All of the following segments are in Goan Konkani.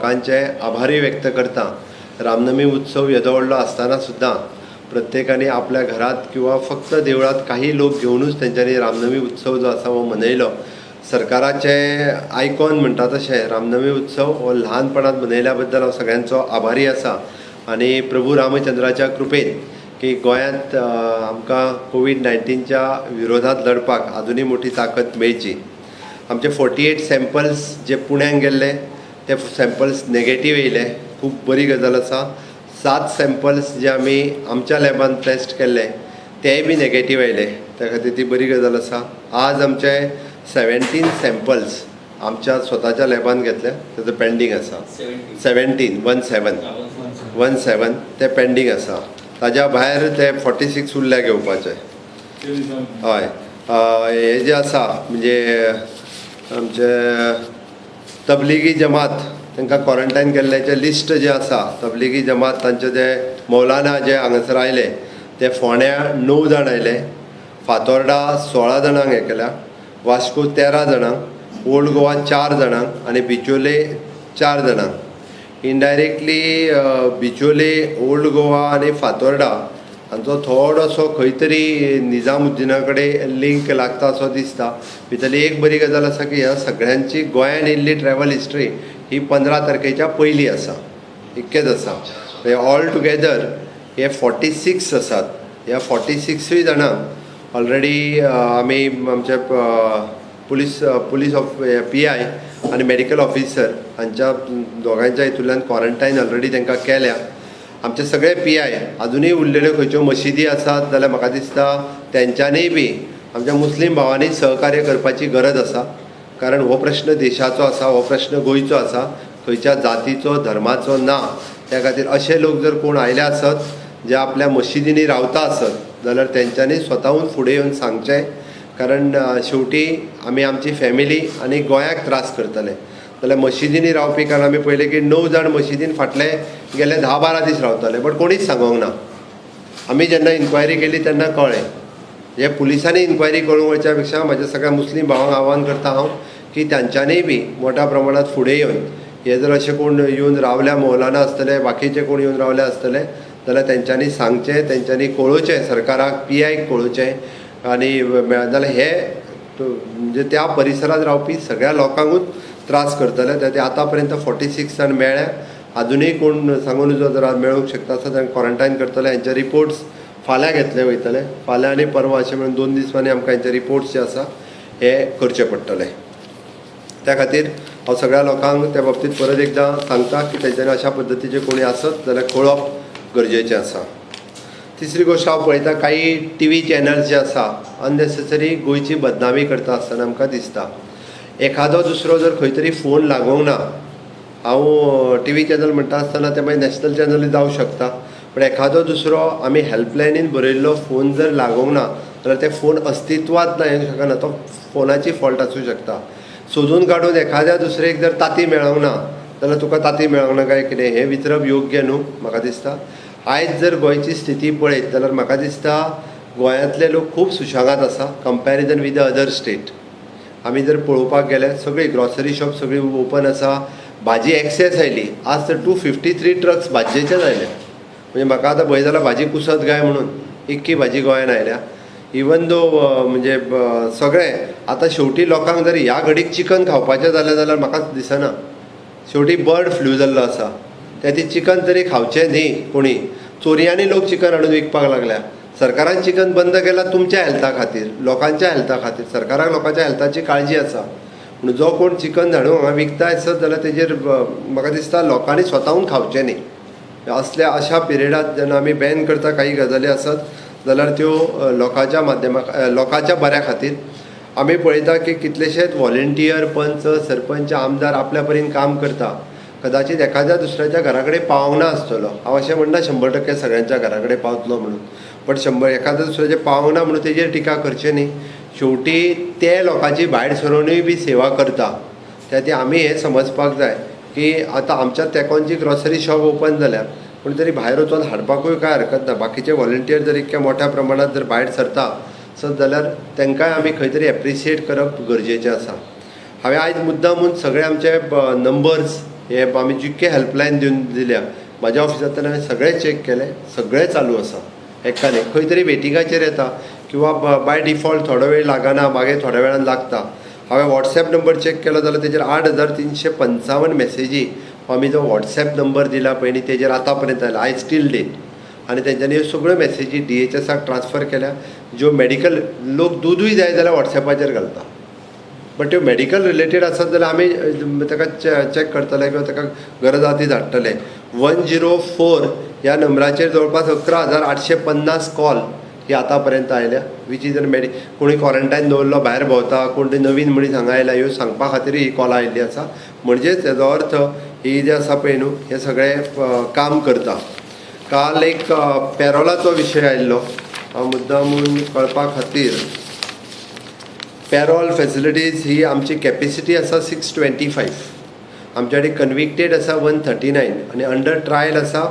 लोकांचे आभारूय व्यक्त करतां. रामनमी उत्सव येदो व्हडलो आसतना सुद्दां प्रत्येकाने आपल्या घरात किंवा फक्त देवळात काही लोक घेवनूच तेंच्यांनी रामनमी उत्सव जो आसा हो मनयलो. सरकाराचे आयकॉन म्हणटा तशें रामनमी उत्सव हो ल्हानपणांत मनयल्या बद्दल हांव सगळ्यांचो आभारी आसा आनी प्रभू रामचंद्राच्या कृपेन की गोंयांत आमकां कोवीड 19च्या विरोधात लढपाक आजुनूय मोठी ताकद मेळची. आमचे 48 सॅम्पल्स जे पुण्याक गेल्ले ते सॅम्पल्स नेगेटीव येयले, खूब बरी गजाल आसा. 7 सॅम्पल्स जे आमी आमच्या लॅबान टेस्ट केल्ले तेय बी नेगेटीव आयले, त्या खातीर ती बरी गजाल आसा. आज आमचे 17 सॅम्पल्स आमच्या स्वताच्या लॅबान घेतले, तेजो पेंडींग आसा. 17, 17, 17 ते पेंडींग आसा. ताज्या भायर ते 46 उरल्या घेवपाचे. हय, हे जे आसा म्हणजे आमचे तबलिगी जमात तांकां क्वॉरंटायन केल्ल्याचें लिस्ट जें आसा, तबलिगी जमात तांचे जे मौलाना जे हांगासर आयले ते फोंड्या 9 जाण आयले, फातोर्डा 16 जाणांक हें केल्या, वास्को 13 जाणांक, ओल्ड गोवा 4 जाणांक आनी बिचोले 4 जाणांक. इनडायरेक्टली बिचोले, ओल्ड गोवा आनी फातोर्डा हांचो थोडोसो खंय तरी निजामुद्दिना कडेन लिंक लागता असो दिसता. भितरली एक बरी गजाल आसा की ह्या सगळ्यांची गोंयान येयल्ली ट्रॅवल हिस्ट्री ही 15 तारखेच्या पयलीं आसा, इतकेंच आसा. हे ऑल टुगेदर हे 46 आसात. ह्या 46 जाणांक ऑलरेडी आमी आमचे police police of PI आनी मेडिकल ऑफिसर हांच्या दोगांयच्या हितूंतल्यान क्वॉरंटायन ऑलरेडी तांकां केल्या. आमचे सगळे PI अजुनूय उरलेल्यो खंयच्यो मशिदी आसात जाल्यार म्हाका दिसता तेंच्यांनीय बी आमच्या मुस्लीम भावांनी सहकार्य करपाची गरज आसा, कारण हो प्रश्न देशाचो आसा, हो प्रश्न गोंयचो आसा, खंयच्या जातीचो धर्माचो ना. त्या खातीर अशे लोक जर कोण आयले आसत जे आपल्या मशिदींनी रावता आसत जाल्यार तेंच्यांनी स्वताहून फुडें येवन सांगचें, कारण शेवटी आमी आमची फॅमिली आनी गोंयाक त्रास करतले. जाल्यार मशिदींनी रावपी, कारण आमी पळयलें की 9 जाण मशिदीन फाटले गेले 10-12 दीस रावताले, बट कोणीच सांगोंक ना. आमी जेन्ना इन्क्वायरी केली तेन्ना कळ्ळें. हे पुलिसांनी इन्क्वायरी करूंक वचच्या पेक्षा म्हाज्या सगळ्या मुस्लीम भावांक आव्हान करता हांव की तांच्यांनीय बी मोठ्या प्रमाणात फुडें येवन हे जर अशे कोण येवन रावल्या मौलाना आसतले, बाकीचे कोण येवन रावले आसतले जाल्यार तेंच्यांनी सांगचें, तेंच्यांनी कळोवचें सरकाराक, PIक कळोवचें आनी जाल्यार हे म्हणजे त्या परिसरांत रावपी सगळ्या लोकांकूच त्रास करतले. ते आतां पर्यंत 46 जाण मेळ्ळ्या, आजुनूय कोण सांगून नजो जर मेळूंक शकता आसत जाल्यार क्वॉरंटायन करतले. हेंचे रिपोर्ट्स फाल्यां घेतले वयतले, फाल्यां आनी परवां अशें म्हणून 2 दिसांनी आमकां हेंचे रिपोर्ट्स जे आसा हे करचे पडटले. त्या खातीर हांव सगळ्या लोकांक त्या बाबतींत परत एकदां सांगता की तेंच्यांनी अशा पद्दतीचे कोणी आसत जाल्यार कळोवप गरजेचें आसा. तिसरी गोश्ट हांव पळयता, काही TV channels जे आसा अननेसेसरी गोंयची बदनामी करता आसतना आमकां दिसता. एखादो दुसरो जर खंय तरी फोन लागोंक ना, हांव TV channel म्हणटा आसतना ते मागीर नॅशनल चॅनलूय जावं शकता, पूण एखादो दुसरो आमी हेल्पलायनीन बरयल्लो फोन जर लागोंक ना जाल्यार ते फोन अस्तित्वांत ना हें शकना, तो फोनाची फॉल्ट आसूं शकता. सोदून काडून एखाद्या दुसरेक जर ताती मेळोंक ना जाल्यार तुका ताती मेळोंक ना काय कितें हें विचारप योग्य न्हू म्हाका दिसता. आयज जर गोंयची स्थिती पळयत जाल्यार म्हाका दिसता गोंयांतले लोक खूब सुशेगाद आसा comparison with the other state. आमी जर पळोवपाक गेल्यार सगळी ग्रॉसरी शॉप सगळी ओपन आसा, भाजी एक्सेस आयली. आज तर 253 ट्रक्स भाजयेचेच आयले, म्हणजे म्हाका आतां भंय जाला भाजी कुसत काय म्हणून, इतकी भाजी गोंयान आयल्या. इवन दो म्हणजे सगळें आतां शेवटी लोकांक जर ह्या घडीक चिकन खावपाचें जालें जाल्यार म्हाका दिसना, शेवटी बर्ड फ्लू जाल्लो आसा, त्या ती चिकन तरी खावचें न्ही. कोणी चोरयांनी लोक चिकन हाडून विकपाक लागल्या. सरकारान चिकन बंद केलां तुमच्या हेल्था खातीर, लोकांच्या हेल्था खातीर. सरकाराक लोकांच्या हेल्थाची काळजी आसा, पूण जो कोण चिकन धाडून हांगा विकता आसत जाल्यार तेजेर म्हाका दिसता लोकांनी स्वताहून खावचें न्ही. असल्या अशा पिरियडात जेन्ना आमी बॅन करता काही गजाली आसत जाल्यार त्यो लोकांच्या माध्यमा लोकांच्या बऱ्या खातीर. आमी पळयता की कितलेशेच वॉलंटियर, पंच, सरपंच, आमदार आपल्या परीन काम करता, कदाचीत एखाद्या दुसऱ्याच्या घरा कडेन पावना आसतलो. हांव अशें म्हणना 100% सगळ्यांच्या घरा कडेन पावतलो म्हणून, बट 100 एखाद्या दुसऱ्याचे पावना म्हणून तेजेर टिका करचें न्ही. शेवटी ते लोकांची भायर सरुनूय बी सेवा करता. त्या खातीर आमी हें समजपाक जाय की आतां आमच्या तेंकोन जी ग्रॉसरी शॉप ओपन जाल्या, पूण तरी भायर वचोन हाडपाकूय कांय हरकत ना. बाकीचे वॉलंटियर जर इतक्या मोठ्या प्रमाणात जर भायर सरता आसत जाल्यार तांकांय आमी खंय तरी एप्रिशिएट करप गरजेचें आसा. हांवें आयज मुद्दाम म्हूण सगळे आमचे नंबर्स हे आमी जितके हेल्पलायन दिवन दिल्या, म्हाज्या ऑफिसांतल्यान हांवें सगळें चॅक केलें, सगळें चालू आसा. एकान एक खंय तरी वेटिंगाचेर येता किंवा बाय डिफॉल्ट थोडो वेळ लागना, मागीर थोड्या वेळान लागता. हांवें वॉट्सॅप नंबर चॅक केलो जाल्यार तेजेर 8355 मॅसेजी आमी जो वॉट्सॅप नंबर दिला पळय न्ही तेजेर आतां पर्यंत आयला, आयज टील डेट. आनी तेंच्यांनी ह्यो सगळ्यो मॅसेजी डीएचएसाक ट्रान्सफर केल्या, ज्यो मॅडिकल लोक दुदूय जाय जाल्यार वॉट्सॅपाचेर घालता, बट त्यो मॅडिकल रिलेटेड आसत जाल्यार आमी ताका चॅक करतले किंवा ताका गरज आसा ती धाडटले. 104 ह्या नंबराचेर जवळपास 11,850 कॉल ही आतां पर्यंत आयल्या, which is an कोणी क्वॉरंटायन दवरलो भायर भोंवता, कोण तरी नवीन मनीस हांगा आयला, ह्यो सांगपा खातीर ही कॉलां आयिल्ली आसा. म्हणजेच हेजो अर्थ ही जे आसा पळय न्हू हें सगळें काम करता. काल एक पॅरोलाचो विशय आयिल्लो, हांव मुद्दामून कळपा खातीर. पॅरोल फेसिलिटीज ही आमची कॅपेसिटी आसा 625, आमच्या कडेन कन्विक्टेड आसा 139 आनी अंडर ट्रायल आसा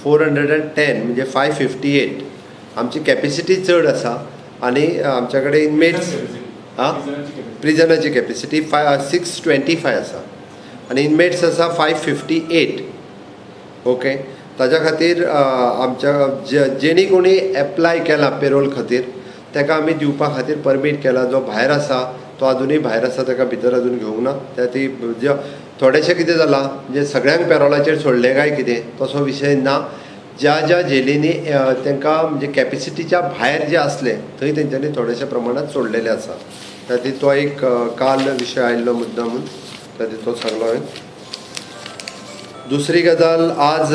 410, म्हणजे 558. आमची कॅपेसिटी चड आसा आनी आमच्या कडेन इनमेट्स आं प्रिजनाची कॅपेसिटी 625 आसा आनी इनमेट्स आसा 558. ओके, ताज्या खातीर आमच्या जेणी कोणी एप्लाय केला पेरोल खातीर ताका आमी दिवपा खातीर परमीट केला. जो भायर आसा तो आजुनूय भायर आसा, ताका भितर अजून घेवंक ना. त्या ती जे थोडेशें कितें जालां म्हणजे सगळ्यांक पेरोलाचेर सोडले काय कितें तसो विशय ना. ज्या ज्या जेलींनी तांकां म्हणजे कॅपेसिटीच्या भायर जे आसले थंय तेंच्यांनी थोडेशा प्रमाणांत सोडलेले आसा. त्या खातीर तो एक काल विशय आयिल्लो मुद्दामून, त्या खातीर तो सांगलो हांवें. दुसरी गजाल, आज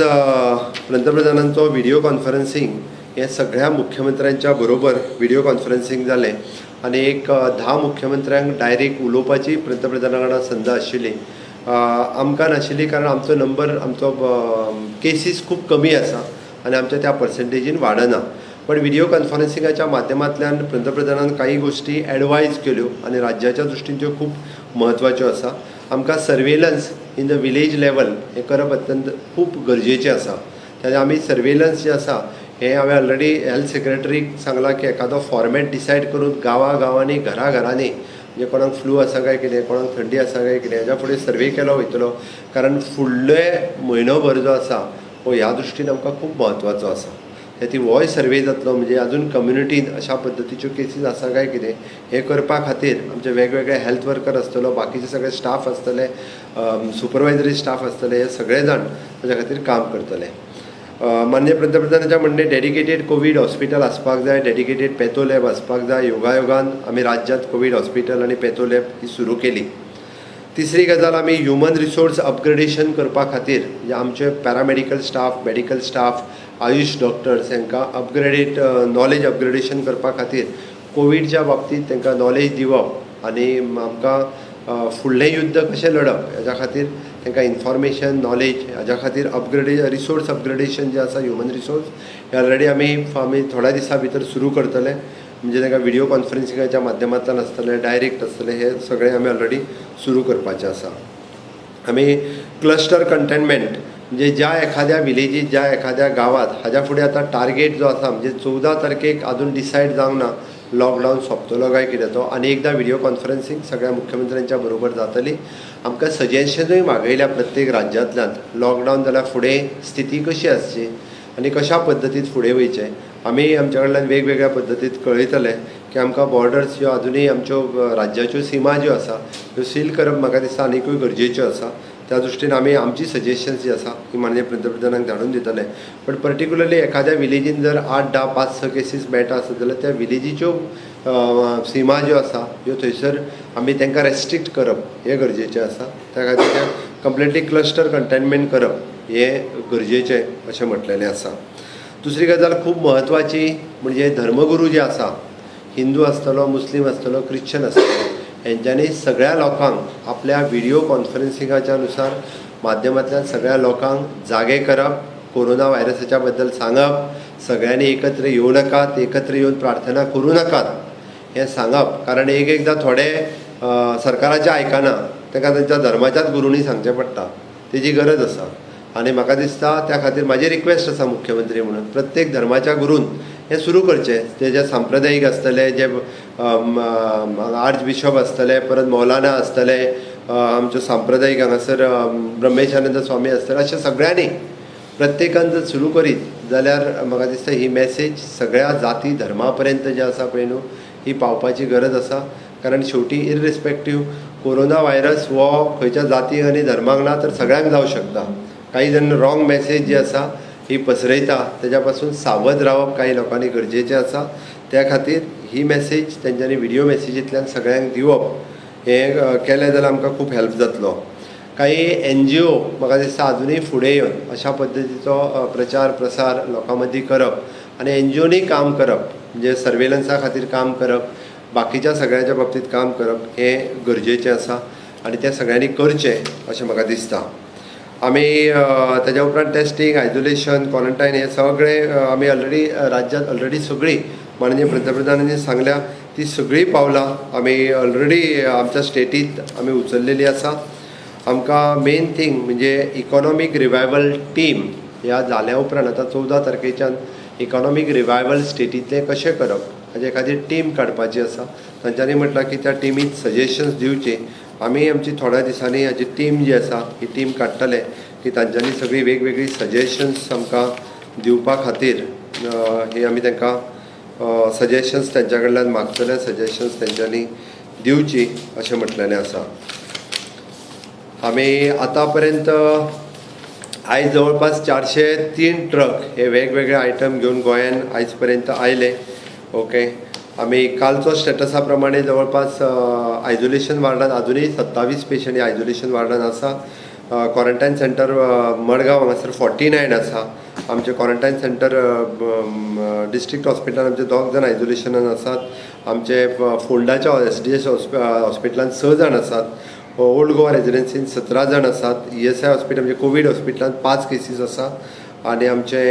पंतप्रधानांचो व्हिडियो कॉन्फरन्सींग हें सगळ्या मुख्यमंत्र्यांच्या बरोबर व्हिडियो कॉन्फरन्सींग जालें आनी एक 10 मुख्यमंत्र्यांक डायरेक्ट उलोवपाची पंतप्रधाना कडेन संद आशिल्ली. आमकां नाशिल्ली, कारण आमचो नंबर, आमचो केसीस खूब कमी आसा आनी आमच्या त्या पर्संटेजीन वाडना. पण व्हिडियो कॉन्फरन्सिंगाच्या माध्यमांतल्यान पंतप्रधानान काही गोश्टी एडवायज केल्यो आनी राज्याच्या दृश्टीन त्यो खूब म्हत्वाच्यो आसा. आमकां surveillance in the village level हें करप अत्यंत खूब गरजेचें आसा. तेन्ना आमी सर्वेलन्स जें आसा हें हांवें ऑलरेडी हेल्थ सेक्रेटरीक सांगलां की एखादो फॉर्मेट डिसायड करून गांवा गांवांनी, घरा घरांनी, म्हणजे कोणाक फ्लू आसा काय कितें, कोणाक थंडी आसा काय कितें, हेज्या फुडें सर्वे केलो वयतलो. कारण फुडले म्हयनो भर जो आसा हो ह्या दृश्टीन आमकां खूब म्हत्वाचो आसा. ती होय सर्वे जातलो म्हणजे अजून कम्युनिटीन अशा पद्दतीच्यो केसीस आसा काय कितें हें करपा खातीर आमचे वेगवेगळे हेल्थ वर्कर आसतलो, बाकीचे सगळे स्टाफ आसतले, सुपरवायजरी स्टाफ आसतले, हे सगळे जाण ताच्या खातीर काम करतले. माननीय पंतप्रधानाच्या म्हणणें डेडिकेटेड कोवीड हॉस्पिटल आसपाक जाय, डेडिकेटेड पॅथो लॅब आसपाक जाय. योगायोगान आमी राज्यांत कोवीड हॉस्पिटल आनी पॅथो लॅब ही सुरू केली. तिसरी गजाल, आमी ह्युमन रिसोर्स अपग्रेडेशन करपा खातीर म्हणजे आमचे paramedical staff, medical staff, AYUSH doctors हांकां अपग्रेडेड नॉलेज अपग्रेडेशन करपा खातीर कोविडच्या बाबतींत तांकां नॉलेज दिवप आनी आमकां फुडलें युद्ध कशें लडप हेज्या खातीर तांकां इन्फॉर्मेशन नॉलेज हाज्या खातीर रिसोर्स अपग्रेडेशन जें आसा ह्युमन रिसोर्स हें ऑलरेडी आमी थोड्या दिसां भितर सुरू करतले. म्हणजे तांकां व्हिडियो कॉन्फरन्सिंगाच्या माध्यमांतल्यान आसतलें, डायरेक्ट आसतलें, हें सगळें आमी ऑलरेडी सुरू करपाचें आसा. आमी क्लस्टर कंटेनमेंट म्हणजे ज्या एखाद्या विलेजीत, ज्या एखाद्या गांवांत हाज्या फुडें आतां टार्गेट जो आसा म्हणजे 14 तारखेक आजून डिसायड जावंक ना लॉकडावन सोंपतलो काय कितें तो. आनी एकदां व्हिडियो कॉन्फरन्सींग सगळ्या मुख्यमंत्र्यांच्या बरोबर जातली. आमकां सजेशनूय मागयल्या प्रत्येक राज्यांतल्यान, लॉकडावन जाल्यार फुडें स्थिती कशी आसची आनी कशा पद्दतीन फुडें वयचें. आमी आमच्या कडल्यान वेगवेगळ्या पद्दतीत कळयतले की आमकां बॉर्डर्स ह्यो आजुनूय आमच्यो राज्याच्यो सिमा ज्यो आसा त्यो सील करप म्हाका दिसता आनिकूय गरजेच्यो आसा. त्या दृश्टीन आमी आमची सजेशन्स जी आसा ती माननीय पंतप्रधानांक धाडून दितले. पण पर्टिक्युलरली एखाद्या विलेजीन जर 8, 10, 5, 6 केसीस मेळटा आसत जाल्यार त्या विलेजीच्यो सिमा ज्यो आसा ह्यो थंयसर आमी तांकां रेस्ट्रिक्ट करप हें गरजेचें आसा. त्या खातीर तें कंप्लिटली क्लस्टर कंटेनमेंट करप हें गरजेचें अशें म्हटलेलें आसा. दुसरी गजाल खूब म्हत्वाची म्हणजे धर्मगुरू जे आसा, हिंदू आसतलो, मुस्लीम आसतलो, क्रिश्चन आसतलो, हेंच्यांनी सगळ्या लोकांक आपल्या व्हिडियो कॉन्फरन्सिंगाच्या नुसार माध्यमांतल्यान सगळ्या लोकांक जागे करप, कोरोना व्हायरसाच्या बद्दल सांगप, सगळ्यांनी एकत्र येवं नाकात, एकत्र येवन प्रार्थना करूं नाकात हें सांगप. कारण एक एकदां थोडे सरकाराचें आयकना, ताका तांच्या धर्माच्याच गुरूंनी सांगचें पडटा, तेजी गरज आसा. आनी म्हाका दिसता त्या खातीर म्हाजी रिक्वेस्ट आसा मुख्यमंत्री म्हणून प्रत्येक धर्माच्या गुरून हें सुरू करचें. ते जे सांप्रदायीक आसतले, जे आर्च बिशॉप आसतले, परत मौलाना आसतले, आमच्यो सांप्रदायीक हांगासर ब्रह्मेशानंद स्वामी आसतले, अशें सगळ्यांनी प्रत्येकान जर सुरू करीत जाल्यार म्हाका दिसता ही मॅसेज सगळ्या जाती धर्मा पर्यंत जे आसा पळय न्हू ही पावपाची गरज आसा. कारण शेवटी इररिस्पेक्टीव कोरोना व्हायरस हो खंयच्या जाती आनी धर्माक ना तर सगळ्यांक जावं शकता. काही जाण रॉंग मॅसेज जी आसा ही पसरयता, तेज्या पासून सावध रावप काही लोकांनी गरजेचें आसा. त्या खातीर ही मॅसेज तेंच्यांनी व्हिडियो मॅसेजींतल्यान सगळ्यांक दिवप हें केलें जाल्यार आमकां खूब हेल्प जातलो. काही एनजीओ म्हाका दिसता आजुनूय फुडें येवन अशा पद्दतीचो प्रचार प्रसार लोकां मदीं करप आनी एनजीओनी काम करप, म्हणजे सर्वेलन्सा खातीर काम करप, बाकीच्या सगळ्यांच्या बाबतींत काम करप हें गरजेचें आसा आनी तें सगळ्यांनी करचें अशें म्हाका दिसता. आमी तेज्या उपरांत टेस्टींग, आयजोलेशन, क्वॉरंटायन हें सगळें आमी ऑलरेडी राज्यांत ऑलरेडी सगळीं माननीय पंतप्रधानांनी सांगल्या ती सगळीं पावलां आमी ऑलरेडी आमच्या स्टेटींत आमी उचललेली आसा. आमकां मेन थींग म्हणजे इकॉनॉमीक रिवायवल टीम ह्या जाल्या उपरांत आतां 14 तारखेच्यान इकॉनॉमीक रिवायवल स्टेटींतलें कशें करप हाजे खातीर टीम काडपाची आसा. तांच्यांनी म्हटलां की त्या टिमींत सजेशन्स दिवची. आमी आमची थोड्या दिसांनी हाजी टीम जी आसा ही टीम काडटले की तांच्यांनी सगळीं वेगवेगळीं सजेशन्स आमकां दिवपा खातीर ही आमी तांकां सजेशन्स तांच्या कडल्यान मागतले, सजेशन्स तांच्यांनी दिवची अशें म्हटलेलें आसा. आमी आतां पर्यंत आयज जवळपास 403 ट्रक हे वेगवेगळे आयटम घेवन गोंयान आयज पर्यंत आयले. ओके, आमी कालचो स्टेटसा प्रमाणे जवळपास आयजोलेशन वार्डान आजुनूय 27 पेशंट आयजोलेशन वार्डान आसा. क्वॉरंटायन सेंटर मडगांव हांगासर 49 आसा. आमचे क्वॉरंटायन सेंटर डिस्ट्रिक्ट हॉस्पिटलान आमचे 2 जाण आयजोलेशनान आसात. आमचे फोंडाच्या SDS हॉस्पिटलान 6 जाण आसात. ओल्ड गोवा रेजिडेन्सीन 17 जाण आसात. ESI hospital म्हणजे कोवीड हॉस्पिटलान 5 केसीस आसा आनी आमचे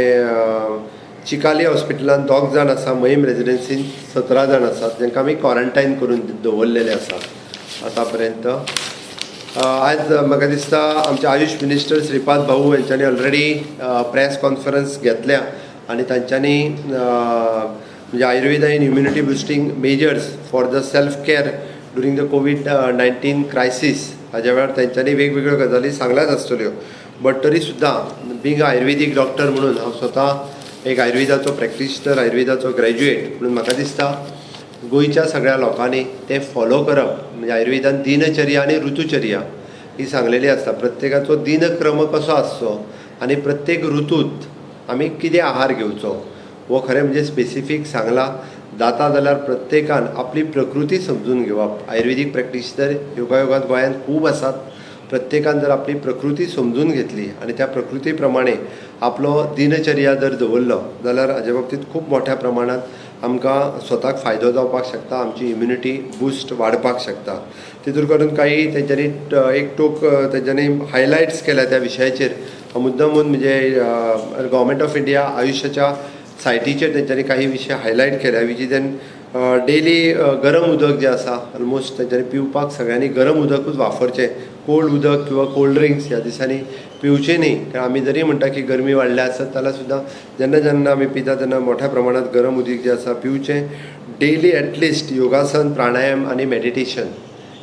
चिकाली हॉस्पिटलान 2 जाण आसा. महिम रेजिडेन्सीन 17 जाण आसात जांकां आमी क्वॉरंटायन करून दवरलेले आसा आतां पर्यंत. आयज म्हाका दिसता आमचे आयुश मिनिस्टर श्रीपाद भाऊ हेंच्यांनी ऑलरेडी प्रेस कॉन्फरन्स घेतल्या आनी तांच्यांनी म्हणजे Ayurveda in immunity boosting measures for the self care during the COVID-19 crisis हाज्या वेळार तांच्यांनी वेगवेगळ्यो गजाली सांगल्याच आसतल्यो. बट तरी सुद्दां बींग आयुर्वेदीक डॉक्टर म्हणून हांव स्वता एक आयुर्वेदाचो प्रॅक्टिशनर, आयुर्वेदाचो ग्रॅज्युएट म्हणून म्हाका दिसता गोंयच्या सगळ्या लोकांनी तें फॉलो करप. म्हणजे आयुर्वेदान दिनचर्या आनी ऋतुचर्या ही सांगलेली आसता. प्रत्येकाचो दिनक्रम कसो आसचो आनी प्रत्येक ऋतूंत आमी कितें आहार घेवचो हो खरें म्हणजे स्पेसिफीक सांगला. जाता जाल्यार प्रत्येकान आपली प्रकृती समजून घेवप. आयुर्वेदीक प्रॅक्टिशनर योगायोगात गोंयांत खूब आसात. प्रत्येकान जर आपली प्रकृती समजून घेतली आनी त्या प्रकृती प्रमाणे आपलो दिनचर्या जर दवरलो जाल्यार हाजे बाबतींत खूब मोठ्या प्रमाणांत आमकां स्वताक फायदो जावपाक शकता, आमची इम्युनिटी बुस्ट वाडपाक शकता. तितूर करून काही तेंच्यांनी एक टोक तेंच्यांनी हायलायट्स केल्या त्या विशयाचेर. मुद्दामून म्हणजे गव्हर्मेंट ऑफ इंडिया आयुश्याच्या सायटीचेर तेंच्यांनी काही विशय हायलायट केल्या, which is N daily गरम उदक जें आसा ऑलमोस्ट तेंच्यांनी पिवपाक सगळ्यांनी गरम उदकूच वापरचें. कोल्ड उदक किंवा कोल्ड ड्रिंक्स ह्या दिसांनी पिवचें न्ही. कारण आमी जरी म्हणटा की गरमी वाडल्या आसत जाल्यार सुद्दां जेन्ना जेन्ना आमी पिता तेन्ना मोठ्या प्रमाणांत गरम उदीक जें आसा पिवचें. डेली एटलिस्ट योगासन, प्राणायाम आनी मेडिटेशन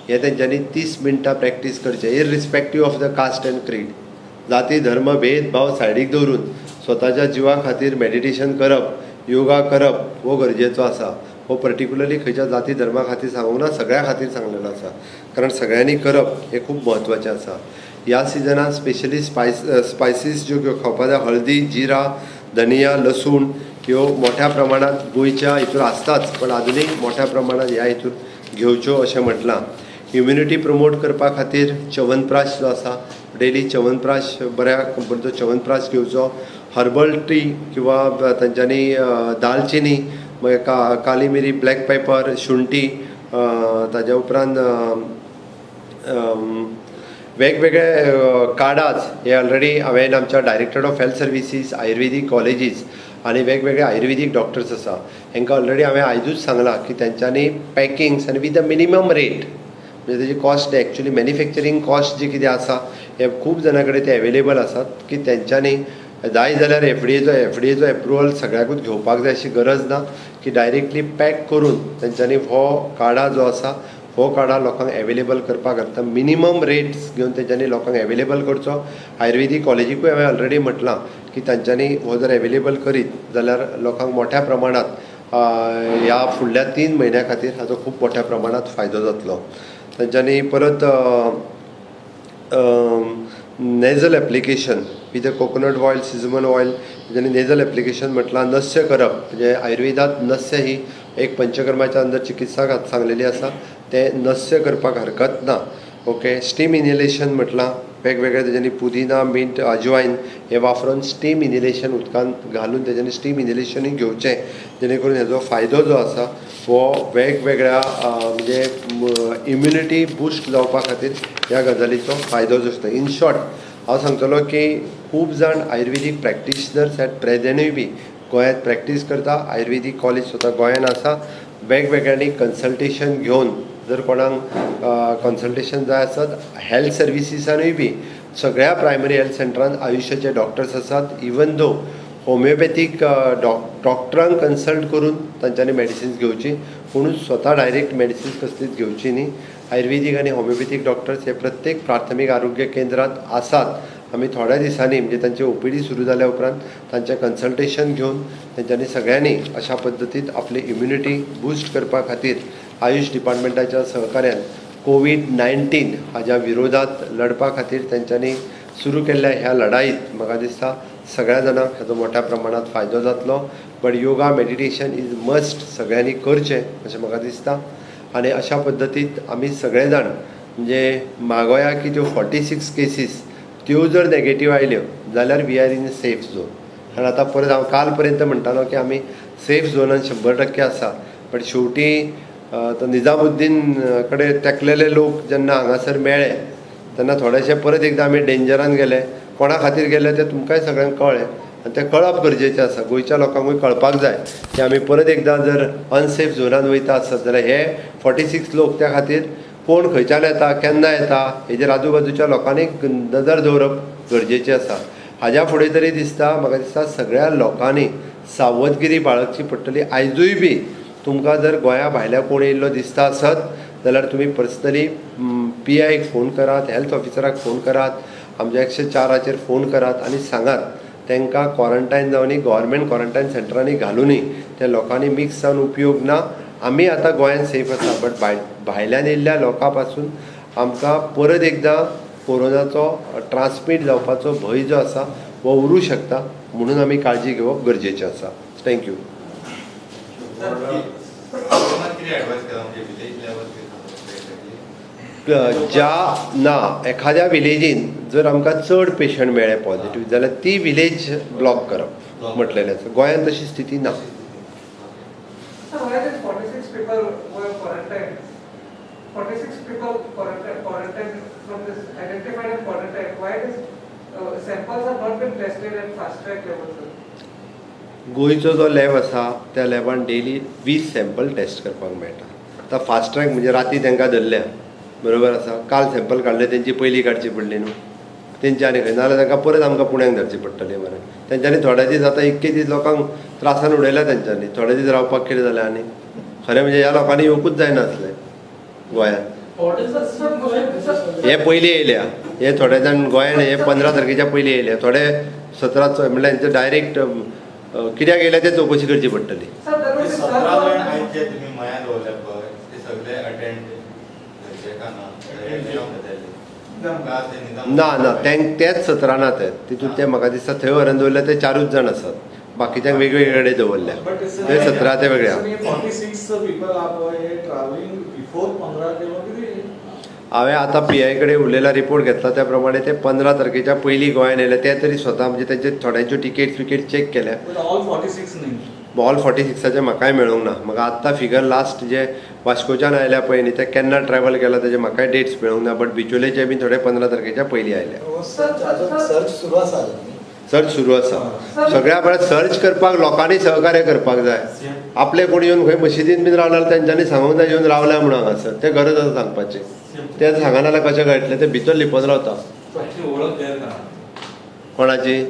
हें तेंच्यांनी 30 मिनटां प्रॅक्टीस करचें, irrespective of the caste and creed. जाती धर्म भेदभाव सायडीक दवरून स्वताच्या जिवा खातीर मेडिटेशन करप, योगा करप हो गरजेचो आसा. हो पर्टिक्युलरली खंयच्या जाती धर्मा खातीर सांगूंक ना, सगळ्या खातीर सांगलेलो आसा. कारण सगळ्यांनी करप हें खूब म्हत्वाचें आसा. ह्या सिजनान स्पेशली स्पायसीस ज्यो खावपा जाय, हळदी, जिरा, धनिया, लसूण ह्यो मोठ्या प्रमाणांत गोंयच्या हितून आसताच, पण आजुनूय मोठ्या प्रमाणांत ह्या हितून घेवच्यो अशें म्हटलां. इम्युनिटी प्रमोट करपा खातीर च्यवनप्राश जो आसा डेली च्यवनप्राश बऱ्या कंपनीचो च्यवनप्राश घेवचो. हर्बल टी किंवा तांच्यांनी दालचिनी, मागीर काली मिरी, ब्लॅक पेपर, शुंठी, ताज्या उपरांत वेगवेगळे काडाज हे ऑलरेडी हांवें आमच्या director of health services, Ayurvedic colleges आनी वेगवेगळे आयुर्वेदीक डॉक्टर्स आसा हेंकां ऑलरेडी हांवें आयजूच सांगलां की तेंच्यांनी पॅकिंग्स आनी विथ अ मिनिमम रेट, म्हणजे तेजी कॉस्ट एक्चुली मॅन्युफॅक्चरींग कॉस्ट जी कितें आसा हे खूब जाणां कडेन ते एवेलेबल आसात की तेंच्यांनी जाय जाल्यार एफडीएचो एप्रुवल सगळ्याकूच घेवपाक जाय अशी गरज ना, की डायरेक्टली पॅक करून तेंच्यांनी हो काडा जो आसा हो काढा लोकांक एवेलेबल करपाक जाता. मिनिमम रेट्स घेवन तेंच्यांनी लोकांक एवेलेबल करचो. आयुर्वेदीक कॉलेजीकूय हांवें ऑलरेडी म्हटलां की तांच्यांनी हो जर एवेलेबल करीत जाल्यार लोकांक मोठ्या प्रमाणात ह्या फुडल्या 3 म्हयन्या खातीर हाचो खूब मोठ्या प्रमाणात फायदो जातलो. तांच्यांनी परत nasal application with coconut oil, sesame oil तेंच्यांनी नेजल एप्लिकेशन म्हटलां. नस्य करप म्हणजे आयुर्वेदांत नस्य ही एक पंचकर्माच्या अंदर चिकित्सा सांगलेली आसा, तें नस्य करपाक हरकत ना. ओके, स्टीम इनहेलेशन म्हटलां वेगवेगळे तेंच्यांनी पुदिना, मिंट, अजवायन हे वापरून स्टीम इनहेलेशन उदकांत घालून तेंच्यांनी स्टीम इनहेलेशनूय घेवचें, जेणे करून हेजो फायदो जो आसा हो वेगवेगळ्या म्हणजे इम्युनिटी बुस्ट जावपा खातीर ह्या गजालीचो फायदो जो आसता. इन शॉर्ट हांव सांगतलो की खूब जाण आयुर्वेदीक प्रॅक्टिशनर्स एट प्रेजेंटूय बी गोंयांत प्रॅक्टीस करता. आयुर्वेदीक कॉलेज स्वता गोंयांत आसा. वेगवेगळ्यांनी कन्सल्टेशन घेवन जर कोणाक कन्सल्टेशन जाय आसत, हेल्थ सर्विसीसानूय बी सगळ्या प्रायमरी हेल्थ सेंटरान आयुश्याचे डॉक्टर्स आसात. इवन दो होमिओपॅथीक डॉक्टरांक कन्सल्ट करून तांच्यांनी मेडिसिन्स घेवची, कोणूच स्वता डायरेक्ट मेडिसिन्स कसलीच घेवची न्ही. आयुर्वेदीक आनी होमिओपॅथीक डॉक्टर्स हे प्रत्येक प्राथमीक आरोग्य केंद्रांत आसात. आमी थोड्या दिसांनी म्हणजे तांची ओपीडी सुरू जाल्या उपरांत तांचें कन्सल्टेशन घेवन तेंच्यांनी सगळ्यांनी अशा पद्दतीन आपली इम्युनिटी बुस्ट करपा खातीर आयुश डिपार्टमेंटाच्या सहकार्यान कोवीड-19 हाज्या विरोधात लढपा खातीर तेंच्यांनी सुरू केल्ल्या ह्या लढाईत म्हाका दिसता सगळ्या जाणांक हाजो मोठ्या प्रमाणात फायदो जातलो. But yoga, meditation is must, सगळ्यांनी करचें अशें म्हाका दिसता. आनी अशा पद्दतीन आमी सगळे जाण म्हणजे मागोया की त्यो 46 केसीस त्यो जर नेगेटीव आयल्यो जाल्यार we are in safe zone. कारण आतां परत हांव काल पर्यंत म्हणटालो की आमी सेफ झोनान 100% आसा, बट शेवटी तो निजामुद्दीन कडेन तेकलेले लोक जेन्ना हांगासर मेळ्ळे तेन्ना थोडेशे परत एकदां आमी डेंजरान गेले. कोणा खातीर गेले तें तुमकांय सगळ्यांक कळ्ळें आनी तें कळप गरजेचें आसा. गोंयच्या लोकांकूय कळपाक जाय की आमी परत एकदां जर अनसेफ झोनान वयता आसत जाल्यार हे 46 लोक त्या खातीर कोण खंयच्यान येता, केन्ना येता हेजेर आजू बाजूच्या लोकांनी नदर दवरप गरजेचें आसा. हाज्या फुडें तरी दिसता म्हाका दिसता सगळ्या लोकांनी सावधगिरी बाळगची पडटली. आयजूय बी तुमकां जर गोंया भायल्या कोण येयल्लो दिसता आसत जाल्यार तुमी पर्सनली पी आयक फोन करात, हेल्थ ऑफिसराक फोन करात, आमच्या 104चेर फोन करात आनी सांगात तांकां क्वॉरंटायन जावनी, गव्हर्मेंट क्वॉरंटायन सेंटरांनी घालुनी. त्या लोकांनी मिक्स जावन उपयोग ना. आमी आतां गोंयांत सेफ आसा, बट भायल्यान येयल्ल्या लोकां पासून आमकां परत एकदां कोरोनाचो ट्रान्समीट जावपाचो भंय जो आसा हो उरूं शकता, म्हणून आमी काळजी घेवप गरजेचें आसा. Thank you. कितें एडवायस केला म्हणजे विलेज लेवल? ज्या ना एखाद्या विलेजीन जर आमकां चड पेशंट मेळ्ळे पॉझिटीव जाल्यार ती विलेज ब्लॉक करप म्हटलेलें आसा. गोंयांत तशी स्थिती ना. Sir, why these 46 people were quarantined? 46 people quarantined from this identified and quarantined. Why this samples have not been tested at fast track level, sir? गोंयचो जो लॅब आसा त्या लॅबान डेली 20 सॅम्पल टेस्ट करपाक मेळटा. आतां फास्ट ट्रॅक म्हणजे राती तांकां धरल्या, बरोबर आसा, काल सॅम्पल काडले, तेंची पयलीं काडची पडली न्हू तेंची, आनी खंय नाजाल्यार तांकां परत आमकां पुण्याक धाडची पडटली मरे. तेंच्यांनी थोडे दीस आतां इतके दीस लोकांक त्रासान उडयल्या तेंच्यांनी, थोडे दीस रावपाक कितें जालें. आनी खरें म्हणजे ह्या लोकांनी येवकूच जायनासलें गोंयांत. हे पयलीं येयल्या, हे थोडे जाण गोंयान हे 15 तारखेच्या पयलीं येयल्या, थोडे 17 म्हणल्यार हेंचे डायरेक्ट कित्याक येयल्या ते चवकशी करची पडटली. Sir, there was a 17 जाण surge आयज जे तुमी मयान दवरल्या पळय ते सगळे अटेंड का ना? ना ना, तेच 17 ना ते तितून ते म्हाका दिसता थंय व्हरून दवरल्या ते 4 जाण आसात, बाकीच्यांक वेगवेगळे कडेन दवरल्या. ते 17 ते वेगळे आहा. 46 people are पळय ट्रॅव्हलिंग बिफोर 15 किलो कितें? हांवें आतां पी I कडेन उलयला, रिपोर्ट घेतला त्या प्रमाणे ते 15 तारखेच्या पयलीं गोंयान येयले. ते तरी स्वता म्हणजे तेंचे थोड्यांच्यो टिकेट्स विकेट चॅक केल्या. बट ऑल 46 न्ही? ऑल 46आचे म्हाकाय मेळूंक ना. म्हाका आत्तां फिगर लास्ट जे वास्कोच्यान आयल्या पळय न्ही, ते केन्ना ट्रॅवल केला तेजे म्हाकाय डेट्स मेळूंक ना, बट बिचोलेचे बी थोडे 15 तारखेच्या पयलीं आयल्या. सर्च सुरू आसा अजून? सर्च सुरू आसा. सगळ्या बरें सर्च करपाक लोकांनी सहकार्य करपाक जाय. आपले कोण येवन खंय मशिदीन बीन रावला तेंच्यांनी सांगूंक जाय येवन रावल्या म्हणून हांगासर, तें गरज आसा सांगपाची. ते सांगना जाल्यार कशें कळटलें? ते भितर लिपोन रावता. कोणाची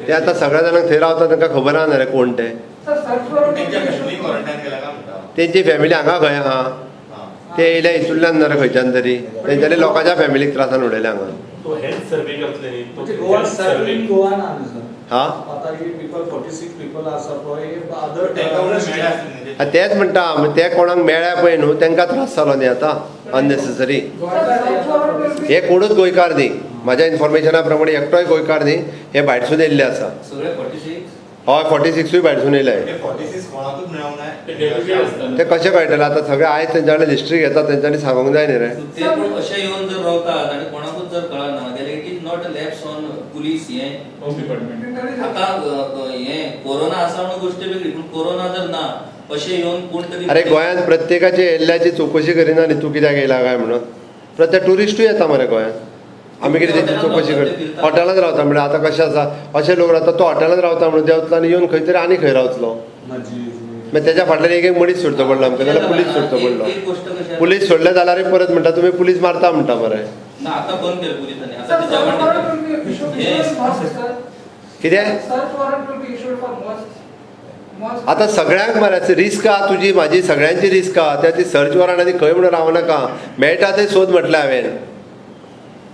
ते आतां सगळ्या जाणांक थंय रावता तांकां खबर आसा रे कोण ते. Sir, search warrant तेंच्या फॅमिली क्वॉरंटायन केला काय म्हणटा? तेंची फॅमिली हांगा खंय आहा? ते येयले हितूंतल्यान ना रे खंयच्यान तरी तेंच्यांनी लोकांच्या फॅमिलीक त्रासान उडयले हांगा. तो हेल्थ सर्वे करतले न्ही, तो म्हणजे Goa health survey survey Goa ना न्ही सर. हा आता हे पीपल 46 पीपल आसा पळय अदर हा, तेच म्हणटा ते कोणाक मेळ्ळ्या पळय न्हू तांकां त्रास जालो न्ही आतां अननेसेसरी. हे कोणूच गोंयकार न्ही, म्हाज्या इन्फॉर्मेशना प्रमाणे एकटोय गोंयकार न्ही, हे भायरसून येयल्ले आसा. सगळे 46? हय 46 भायरसून येयले. ते 46 कोणाकूच मेळोंक ते डेप्युटी ना. आसता. ते कशें कळटलें आतां सगळे आयज तेंच्या कडेन हिस्ट्री घेता, तेंच्यांनी सांगूंक जाय न्ही रे. ते पूण अशें येवन जर रावतात आनी कोणाकूच जर कळना जाल्यार it is not a lapse on police. हें होम डिपार्टमेंट आतां हें कोरोना आसा म्हणून गोश्ट वेगळी, पूण कोरोना जर ना अशें येवन कोण तरी अरे गोंयांत प्रत्येकाची येयल्ल्याची चवकशी करिना न्ही, तूं कित्याक येयला काय म्हणून. प्रत्येक ट्युरिस्टूय येता मरे गोंयांत, आमी कितें तेची चवकशी करता. हॉटेलांत रावता म्हणल्यार आतां कशें आसा, अशे लोक रावता, तो हॉटेलांत रावता म्हणून देंवतलो आनी येवन खंय तरी आनी खंय रावतलो. मागीर तेज्या फाटल्यान एक एक मनीस सोडचो पडलो आमकां, जाल्यार पुलीस सोडचो पडलो. एक गोश्ट कशी आसा, पुलीस सोडले जाल्यार परत म्हणटा तुमी पुलीस मारता म्हणटा मरे. ना आतां बंद केलें पुलिसांनी, आतां ते जेवण दितात. कितें आतां सगळ्यांक मरे रिस्क आहा, तुजी म्हाजी सगळ्यांची रिस्क आहा. त्या ती सर्च वॉरंट आनी खंय म्हणून रावं नाका, मेळटा ते सोद म्हटलें हांवें.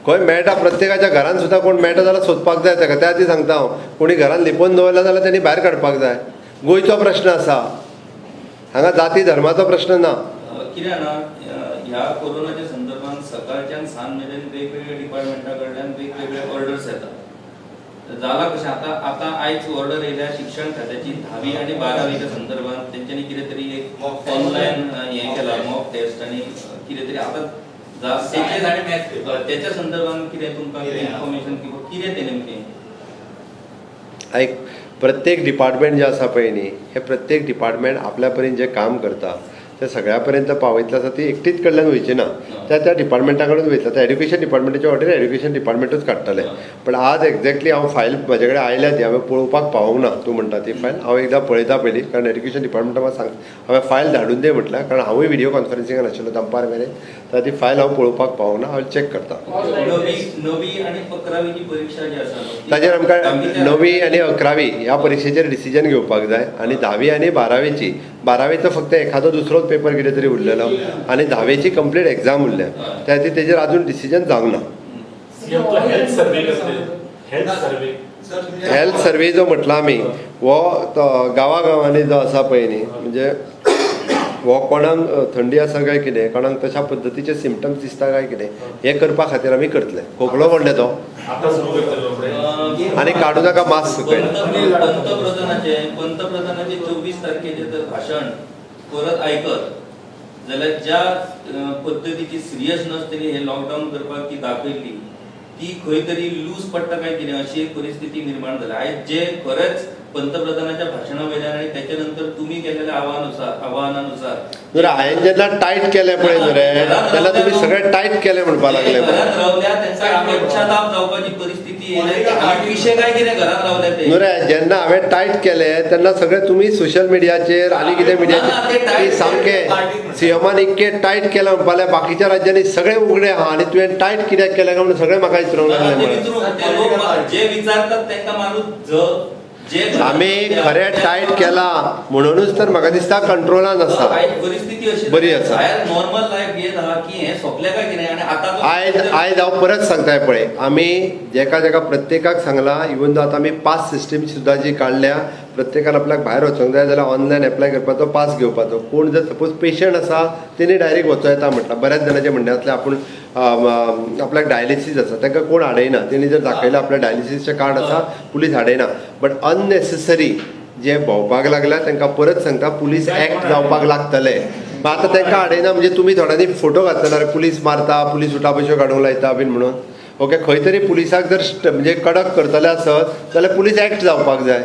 खंय मेळटा प्रत्येकाच्या घरान सुद्दां कोण मेळटा जाल्यार सोदपाक जाय ताका. त्या खातीर सांगता हांव, कोणी घरान लिपोवन दवरला जाल्यार तेणी भायर काडपाक जाय. गोंयचो प्रश्न आसा हांगा, जाती धर्माचो प्रश्न ना. कितें जाणा, ह्या कोरोनाच्या संदर्भात सकाळच्यान सांज मेरेन वेगवेगळ्या डिपार्टमेंटा कडल्यान वेगवेगळे ऑर्डर्स येतात. जाला कशें आतां आतां आयज ऑर्डर येयल्या शिक्षण खात्याची 10वी आनी 12वीच्या संदर्भात तेंच्यांनी कितें तरी एक ऑनलायन हें केला मॉक टेस्ट आनी कितें तरी आतां तेच्या संदर्भात कितें तुमकां इन्फॉर्मेशन किंवा कितें तें नेमकें? आयक, प्रत्येक डिपार्टमेंट जें आसा पळय न्ही, हें प्रत्येक डिपार्टमेंट आपल्या परीन जें काम करता तें सगळ्या पर्यंत पावयतलें आसा, ती एकटीच कडल्यान वयची ना, त्या त्या डिपार्टमेंटा कडेन वयतलें. आतां एड्युकेशन डिपार्टमेंटाची ऑर्डर एड्युकेशन डिपार्टमेंटूच काडटलें. पण आज एक्झॅक्टली हांव फायल म्हजे कडेन आयल्या ती हांवें पळोवपाक पावूंक ना. तूं म्हणटा ती फायल हांव एकदां पळयता पयलीं, कारण एड्युकेशन डिपार्टमेंटा म्हाका सांग हांवें फायल धाडून दी म्हटल्यार, कारण हांवूय व्हिडियो कॉन्फरन्सिंगान आशिल्लो दनपार मेरेन, तर ती फायल हांव पळोवपाक पावूंक ना, हांव चॅक करता. 9वी आनी 11वीची परीक्षा जी आसा ताजेर आमकां 9वी आनी 11वी ह्या परिक्षेचेर डिसिजन घेवपाक जाय, आनी 10वी आनी 12वीची, 12वीचो फक्त एखादो दुसरोच पेपर कितें तरी उरलेलो आनी 10वेची कंप्लीट एक्झाम उरल्या, त्या खातीर तेजेर आजून डिसिजन जावंक ना. सीएम तो हेल्थ सर्वे करतले, हेल्थ सर्वे. हेल्थ सर्वे जो म्हटला आमी हो गांवागांवांनी जो आसा पळय न्ही, म्हणजे हो कोणाक थंडी आसा काय कितें, कोणाक तशा पद्दतीचे सिमटम्स दिसता काय कितें, हें करपा खातीर आमी करतले. खोकलो म्हणलें तो आतां सुरू करतले रोखडे. आनी काडूं नाका मास्क सकयल. पंतप्रधानाचे 24 तारखेचे जर भाशण परत आयकत जाल्यार ज्या पद्दतीची सिरियसनस तेणी हे लॉकडावन करपाक ती दाखयल्ली ती खंय तरी लूज पडटा काय कितें अशी एक परिस्थिती निर्माण जाल्या. आयज जे खरेंच पंतप्रधानाच्या भाशणा वयल्यान आनी त्याच्या नंतर तुमी केलेल्या आव्हानानुसार हांवें जेन्ना टायट केलें पळय न्हू रे, तेन्ना तुमी सगळें टायट केलें म्हणपाक लागले. घरात रावल्या तेंका पश्चाताप जावपाची परिस्थिती येयल्या. विशय काय कितें घरात रावल्या ते न्हू रे, जेन्ना हांवें टायट केलें तेन्ना सगळें तुमी सोशल मिडियाचेर आनी कितें मिडियाचेर सामकें सीएमान इतकें टायट केलें म्हणपाक लागले, बाकीच्या राज्यांनी सगळें उगडे आहा आनी तुवें टायट कित्याक केलें काय म्हणून सगळें म्हाका विचारूंक लागले. जे विचारतात तेंका मारून आमी खरें टायट केला म्हणूनच तर म्हाका दिसता कंट्रोलान आसा, बरी आसा. नॉर्मल लायफ येत आहा की हें सोंपलें काय कितें. आनी आतां आयज आयज हांव परत सांगता पळय, आमी जेका जेका प्रत्येकाक सांगलां, इवन दो आतां आमी पास सिस्टीम सुद्दां जी काडल्या, प्रत्येकान आपल्याक भायर वचोंक जाय जाल्यार ऑनलायन एप्लाय करपाचो, पास घेवपाचो. कोण जर सपोज पेशंट आसा तेणी डायरेक्ट वचो येता म्हटलां. बऱ्याच जाणांचें म्हणणें आसलें आपूण आपल्याक डायलिसीस आसा, तांकां कोण हाडयना, तेणी जर दाखयलें आपल्या डायलिसीसचें कार्ड आसा पुलीस हाडयना. बट अननेसेसरी जे भोंवपाक लागल्या तांकां परत सांगता पुलीस एक्ट जावपाक लागतले. आतां तांकां हाडयना म्हणजे तुमी थोड्यांनी फोटो घातले पुलीस मारता, पुलीस उठाबश्यो काडूंक लायता बीन म्हणून. ओके, खंय तरी पुलिसाक जर म्हणजे कडक करतले आसत जाल्यार पुलीस एक्ट जावपाक जाय.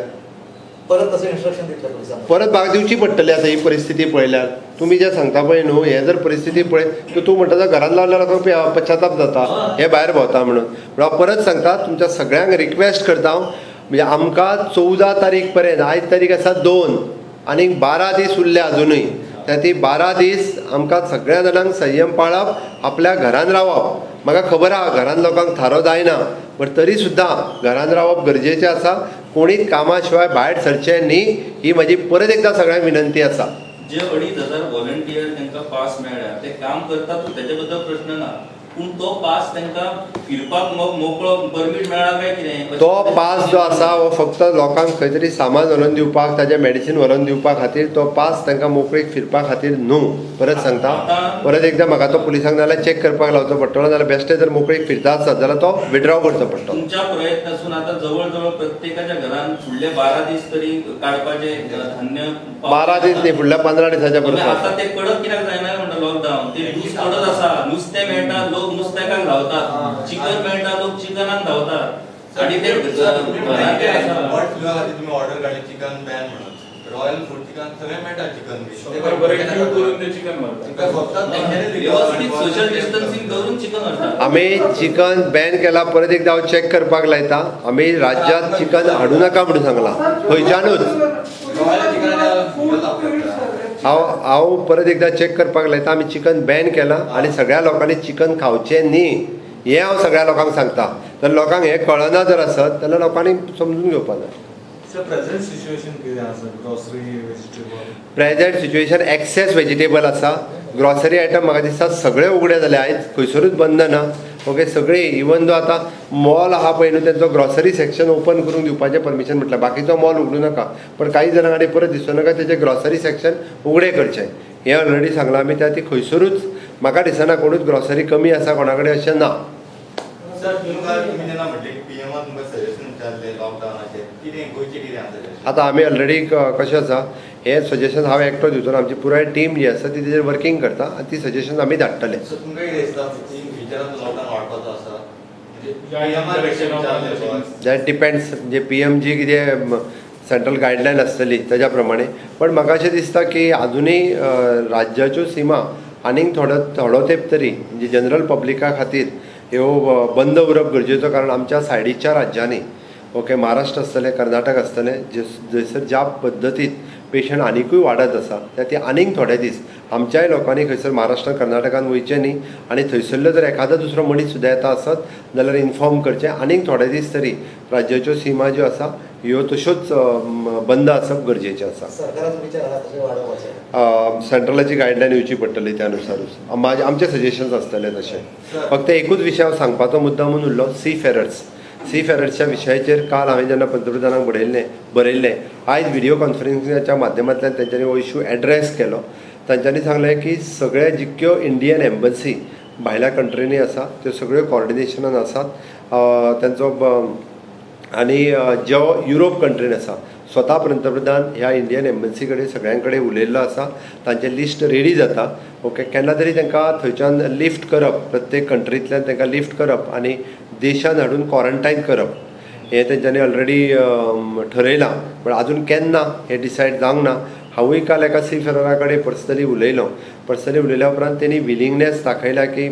परत तशें इन्स्ट्रक्शन दितले पुलिसांक, परत म्हाका दिवची पडटली. आतां ही परिस्थिती पळयल्यार तुमी जें सांगता पळय न्हू, हें जर परिस्थिती पळय तर तूं म्हणटा घरान लावल्यार लोकांक पश्चाताप जाता, हे भायर भोंवता म्हणून. पूण हांव परत सांगता, तुमच्या सगळ्यांक रिक्वेस्ट करता हांव, म्हणजे आमकां 14 तारीख पर्यंत, आयज तारीख आसा 2 आनी 12 दीस उरले आजुनूय, त्या ती 12 दीस आमकां सगळ्या जाणांक संयम पाळप, आपल्या घरान रावप. म्हाका खबर आहा घरान लोकांक थारो जायना, बट तरी सुद्दां घरान रावप गरजेचें आसा. कोणीच कामा शिवाय भायर सरचें न्ही, ही म्हजी परत एकदां सगळ्यांक विनंती आसा. जे 2500 व्हॉलंटियर व्हॉलंटियर तांकां पास मेळ्ळ्या, ते काम करतात, तेजे बद्दल प्रश्न ना, पूण तो पास तांकां फिरपाक मोकळो परमीट मेळ्ळा काय कितें? तो पास जो आसा हो फक्त लोकांक खंय तरी सामान व्हरून दिवपाक, ताजें मेडिसीन व्हरून दिवपा खातीर तो पास तांकां मोकळीक फिरपा खातीर न्हू. परत सांगता, परत एकदां म्हाका तो पुलिसांक नाल्यार चॅक करपाक लावचो पडटलो, नाल्यार बेश्टे जर मोकळीक फिरता आसत जाल्यार तो विड्रॉ करचो पडटलो. तुमच्या प्रयत्नासून आता जवळ जवळ प्रत्येकाच्या घरान फुडले 12 दीस तरी काडपाचे धान्य 12 दीस न्ही, फुडल्या 15 दिसाच्या परस आता ते कडक कित्याक जायना म्हणटा लॉकडावन, ते लूज पडत आसा. नुस्तें मेळटा, लोक नुस्त्याकाक धांवतात, चिकन मेळटा, लोक चिकनाक धांवतात. आणि ते बर्ड फ्लू खातीर तुमी ऑर्डर काडली चिकन बॅन म्हणून, रॉयल फूड चिकन सगळें मेळटा, चिकन व्यवस्थित सोशल डिस्टन्सिंग करून चिकन व्हरतात. आमी चिकन बॅन केला, परत एकदा हांव चॅक करपाक लायता. आमी राज्यांत चिकन हाडूं नाका म्हणून सांगलां खंयच्यानूच. हांव परत एकदां चॅक करपाक लायता. आमी चिकन बॅन केलां आनी सगळ्या लोकांनी चिकन खावचें न्ही हें हांव सगळ्या लोकांक सांगता. तर लोकांक हें कळना जर आसत जाल्यार लोकांनी समजून घेवपाक जाय. प्रेझेंट सिच्युएशन कितें आसा? Grocery, vegetable? Present situation excess vegetable आसा. ग्रॉसरी आयटम म्हाका दिसता सगळे उगडे जाले आयज, खंयसरूच बंद ना. ओके, सगळे इवन दो आतां मॉल आहा पळय न्हू, तेंचो ग्रॉसरी सेक्शन ओपन करूंक दिवपाचें परमिशन म्हटलें, बाकीचो मॉल उगडूं नाका, पण काही जाणां कडेन परत दिसूं नाका, तेजें ग्रॉसरी सेक्शन उगडें करचें हें ऑलरेडी सांगलां आमी. त्या ती खंयसरूच म्हाका दिसना कोणूच ग्रॉसरी कमी आसा कोणा कडेन अशें ना. सर, तुमकां तुमी जेन्ना म्हटलें की पीएमान तुमकां सजेशन विचारलें लॉकडावनाचेर, कितें गोंयचें कितें आसा सजेशन? आतां आमी ऑलरेडी कशें आसा हें सजेशन हांव एकटो दिवचो ना, आमची पुराय टीम जी आसा ती तेजेर वर्कींग करता आनी ती सजेशन आमी धाडटले. सो तुमकां कितें दिसता इन फ्युचरान लॉकडावन वाडपाचो आसा? म्हणजे that depends म्हणजे पीएम जी कितें सेंट्रल गायडलायन आसतली ताज्या प्रमाणे. पण म्हाका अशें दिसता की आजुनूय राज्याच्यो सिमा आनीक थोडो थोडो तेंप तरी म्हणजे जनरल पब्लिका खातीर ह्यो बंद उरप गरजेचो, कारण आमच्या सायडीच्या राज्यांनी ओके महाराष्ट्र आसतलें, कर्नाटक आसतलें, जंयसर ज्या पद्दतीन पेशंट आनिकूय वाडत आसा त्या ती आनीक थोडे दीस आमच्याय लोकांनी खंयसर महाराष्ट्रान कर्नाटकान वयचें न्ही आनी थंयसरलो जर एखादो दुसरो मनीस सुद्दां येता आसत जाल्यार इन्फॉर्म करचें. आनीक थोडे दीस तरी राज्याच्यो सिमा ज्यो आसा ह्यो तश्योच बंद आसप गरजेचें आसा. सेंट्रलाची गायडलायन येवची पडटली त्या नुसारूच आमचे सजेशन्स आसतले तशें. फक्त एकूच विशय हांव सांगपाचो मुद्दा म्हणून उरलो, सी फेरर्स. सी फेरर्सच्या विशयाचेर काल हांवें जेन्ना पंतप्रधानांक बरयल्लें, आयज व्हिडियो कॉन्फरन्सिंगाच्या माध्यमांतल्यान तेंच्यांनी हो इशू एड्रेस केलो. तांच्यांनी सांगलें की सगळे जितक्यो इंडियन एम्बसी भायल्या कंट्रींनी आसा त्यो सगळ्यो कॉर्डिनेशनान आसात तांचो आनी जो युरोप कंट्रीन आसा स्वता पंतप्रधान ह्या इंडियन एम्बसी कडेन सगळ्यां कडेन उलयल्लो आसा. तांचें लिस्ट रेडी जाता. ओके, केन्ना तरी तांकां थंयच्यान लिफ्ट करप, प्रत्येक कंट्रींतल्यान तांकां लिफ्ट करप आनी देशान हाडून क्वॉरंटायन करप हें तेंच्यांनी ऑलरेडी ठरयलां, पण आजून केन्ना हें डिसायड जावंक ना. हांवूय काल एका सी फेररा कडेन पर्सनली उलयलो. पर्सनली उलयल्या उपरांत तेणी विलिंगनेस दाखयल्या की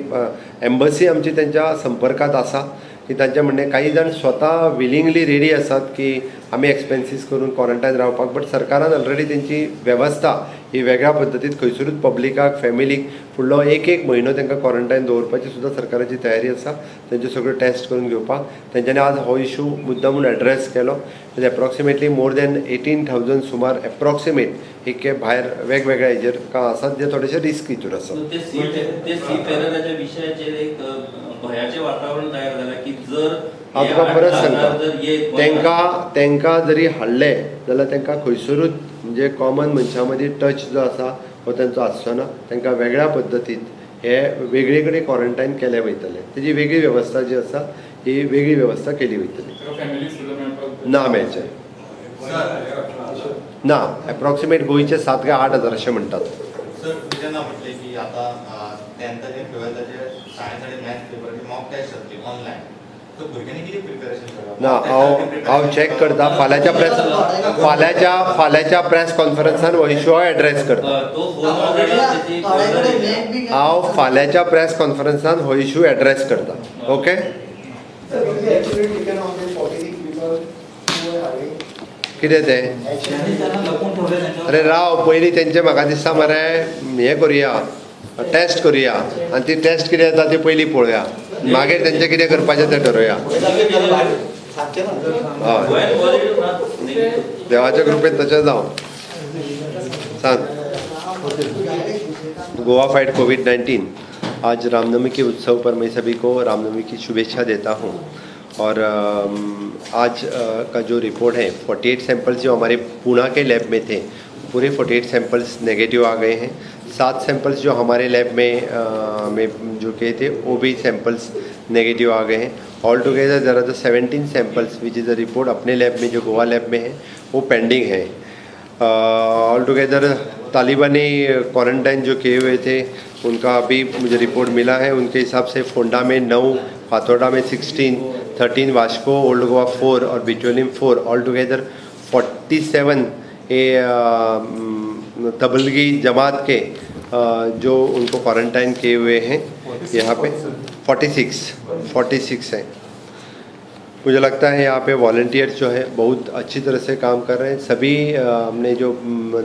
एम्बसी आमची तेंच्या संपर्कांत आसा, की तांचें म्हणणें काही जाण स्वता विलिंगली रेडी आसात की आमी एक्सपेन्सीस करून क्वॉरंटायन रावपाक, बट सरकारान ऑलरेडी तेंची वेवस्था ही वेगळ्या पद्दतीन खंयसरूच पब्लिकाक फॅमिलीक फुडलो एक एक म्हयनो तांकां क्वॉरंटायन दवरपाची सुद्दां सरकाराची तयारी आसा. तेंच्यो सगळ्यो टेस्ट करून घेवपाक तेंच्यांनी आज हो इशू मुद्दा म्हूण एड्रेस केलो. एप्रोक्सिमेटली मोर दॅन 18,000 सुमार एप्रोक्सिमेट एक भायर वेगवेगळ्या हेजेर आसात जे थोडेशे रिस्क हितूर आसात. ते सी फेरराच्या विशयाचेर एक भयाचें वातावरण तयार जालां की जर हांव तुका परत सांगता, तांकां जरी हाडले जाल्यार तांकां खंयसरूच म्हणजे कॉमन मनशां मदीं टच जो आसा हो तांचो आसचो ना. तांकां वेगळ्या पद्दतीन हे वेगळे कडेन क्वॉरंटायन केले वयतले, तेजी वेगळी वेवस्था जी आसा ही वेगळी वेवस्था केली वयतली. ना मेळचें ना, एप्रोक्सिमेट गोंयचे 7 काय 8 हजार अशें म्हणटात. सर, तुमी जेन्ना म्हटलें की आतां टेंथाचे ट्वेल्थाचे सायन्स आनी मॅथ्स पेपराची मॉक टेस्ट जातली ऑनलायन, सो भुरग्यांनी कितें प्रिपेरेशन करप? ना, हांव चॅक करता. फाल्यांच्या प्रेस कॉन्फरन्सान हो इशू हांव एड्रेस करता. हांव फाल्यांच्या प्रेस कॉन्फरन्सान हो इशू एड्रेस करता. ओके, कितें तें? अरे राव, पयलीं तेंचें म्हाका दिसता मरे हें करुया, टेस्ट करुया आनी ती टेस्ट कितें जाता ती पयलीं पळोवया, मागीर तेंचें कितें करपाचें तें ठरोवया. हय, देवाच्या कृपेन तशें जावं. सांग. गोवा फाइट कोविड-19। आज रामनवमी के उत्सव पर मैं सभी को रामनवमी की शुभेच्छा देता हूँ। और आज का जो रिपोर्ट है, 48 सैंपल्स जो हमारे पूना के लैब में थे, पूरे 48 सैंपल्स नेगेटिव आ गए हैं। 7 सैंपल्स जो हमारे लैब में जो के थे, वो भी सैंपल्स नेगेटिव आ गए हैं। All together there are the 17 samples which is the report अपने लैब में, जो गोवा लैब में है, वो पेंडिंग है। ऑल टुगेदर तालिबानी क्वारंटाइन जो किए हुए थे, उनका अभी मुझे रिपोर्ट मिला है। उनके हिसाब से फोंडा में 9, फातोड़ा में 16, 13 वास्को, ओल्ड गोवा 4 और बिचोलिम 4, ऑल टुगेदर 47 ये तबलीगी जमात के जो उनको क्वारंटाइन किए हुए हैं, यहाँ पे 46 46 है। मुझे लगता है यहाँ पे वॉलंटियर्स जो है बहुत अच्छी तरह से काम कर रहे हैं। सभी हमने जो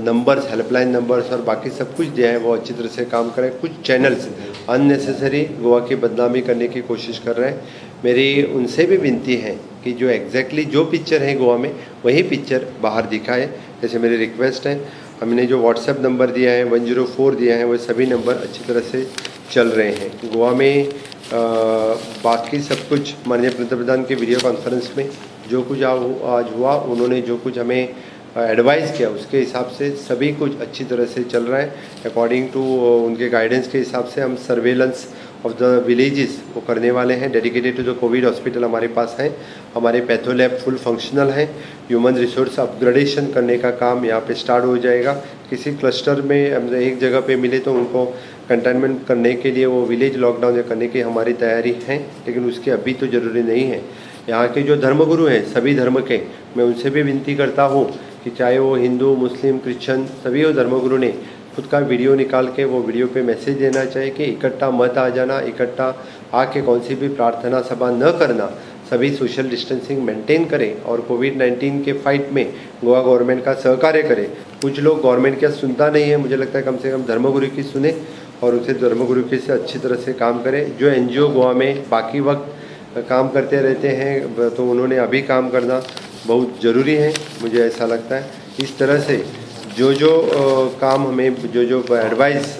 नंबर्स, हेल्पलाइन नंबर्स और बाकी सब कुछ दिया है, वो अच्छी तरह से काम कर रहे हैं। कुछ चैनल्स अननेसेसरी गोवा की बदनामी करने की कोशिश कर रहे हैं। मेरी उनसे भी विनती है कि जो एग्जैक्टली जो पिक्चर है गोवा में, वही पिक्चर बाहर दिखाए, जैसे मेरी रिक्वेस्ट है। हमने जो व्हाट्सएप नंबर दिया है, 104 दिया है, वो सभी नंबर अच्छी तरह से चल रहे हैं गोवा में। बाकी सब कुछ माननीय पंतप्रधान के वीडियो कॉन्फ्रेंस में जो कुछ आज हुआ, उन्होंने जो कुछ हमें एडवाइस किया, उसके हिसाब से सभी कुछ अच्छी तरह से चल रहा है। अकॉर्डिंग टू उनके गाइडेंस के हिसाब से हम सर्वेलेंस ऑफ the villages वो करने वाले हैं। Dedicated to the Covid hospital हमारे पास है, हमारे पैथो लैब फुल फंक्शनल है। ह्यूमन रिसोर्स अपग्रेडेशन करने का काम यहाँ पे स्टार्ट हो जाएगा। किसी क्लस्टर में हम एक जगह पे मिले तो उनको कंटेनमेंट करने के लिए वो विलेज लॉकडाउन करने की हमारी तैयारी है, लेकिन उसकी अभी तो ज़रूरी नहीं है। यहाँ के जो धर्मगुरु हैं सभी धर्म के, मैं उनसे भी विनती करता हूँ कि चाहे वो हिंदू, मुस्लिम, क्रिश्चियन, सभी वो धर्मगुरु ने खुद का वीडियो निकाल के वो वीडियो पे मैसेज देना चाहिए कि इकट्ठा मत आ जाना, इकट्ठा आके कौन सी भी प्रार्थना सभा न करना, सभी सोशल डिस्टेंसिंग मेंटेन करें और कोविड-19 के फाइट में गोवा गवर्नमेंट का सहकार्य करें। कुछ लोग गवर्नमेंट क्या सुनता नहीं है, मुझे लगता है कम से कम धर्मगुरु की सुने और उसे धर्मगुरु के से अच्छी तरह से काम करें। जो एनजीओ गोवा में बाकी वक्त काम करते रहते हैं, तो उन्होंने अभी काम करना बहुत ज़रूरी है, मुझे ऐसा लगता है। इस तरह से जो जो काम हमें जो जो एडवाइस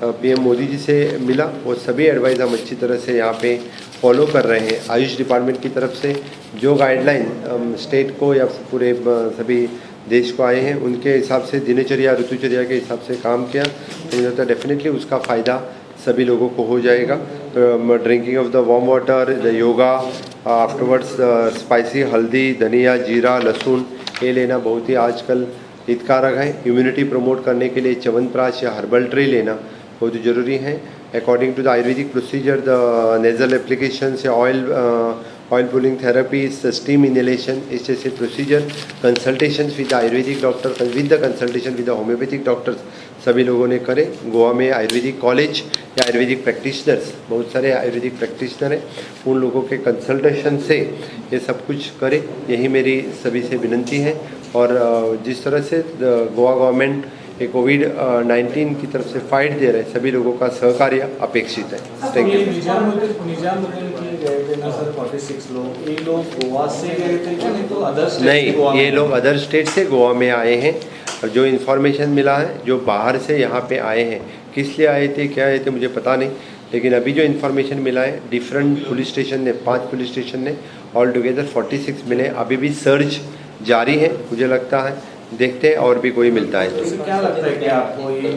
पीएम मोदी जी से मिला, वो सभी एडवाइस हम अच्छी तरह से यहाँ पे फॉलो कर रहे हैं। आयुष डिपार्टमेंट की तरफ से जो गाइडलाइन स्टेट को या पूरे सभी देश को आए हैं, उनके हिसाब से दिनचर्या ऋतुचर्या के हिसाब से काम किया, तो मुझे लगता है डेफिनेटली उसका फ़ायदा सभी लोगों को हो जाएगा। तो drinking of the warm water, the yoga, afterwards spicy हल्दी, धनिया, जीरा, लहसुन ये लेना बहुत ही आजकल हितकारक है। इम्यूनिटी प्रमोट करने के लिए च्यवनप्राश या हर्बल ट्री लेना बहुत ज़रूरी है। According to the Ayurvedic procedure, the nasal application या oil oil pulling therapy, steam inhalation, इस जैसे procedure, consultation with Ayurvedic doctor, with the consultation with the homeopathic doctors सभी लोगों ने करे। गोवा में आयुर्वेदिक कॉलेज या आयुर्वेदिक प्रैक्टिशनर्स, बहुत सारे आयुर्वेदिक प्रैक्टिशनर हैं, उन लोगों के कंसल्टेशन से ये सब कुछ करे, यही मेरी सभी से विनती है। और जिस तरह से गोवा गवर्नमेंट ये कोविड-19 की तरफ से फाइट दे रहे हैं, सभी लोगों का सहकार्य अपेक्षित है। Thank you. Nizamuddin के गए थे ना सर, 46 लोग, ये लोग गोवा से गए थे क्या, नहीं तो अदर स्टेट? नहीं, ये लोग अदर स्टेट से गोवा में आए हैं और जो इन्फॉर्मेशन मिला है, जो बाहर से यहाँ पे आए हैं, किस लिए आए थे, क्या आए थे मुझे पता नहीं, लेकिन अभी जो इन्फॉर्मेशन मिला है डिफरेंट पुलिस स्टेशन ने, 5 पुलिस स्टेशन ने ऑल टुगेदर 46 मिले। अभी भी सर्च जारी है, मुझे लगता है देखते हैं और भी कोई मिलता है तो। क्या लगता है कि आपको ये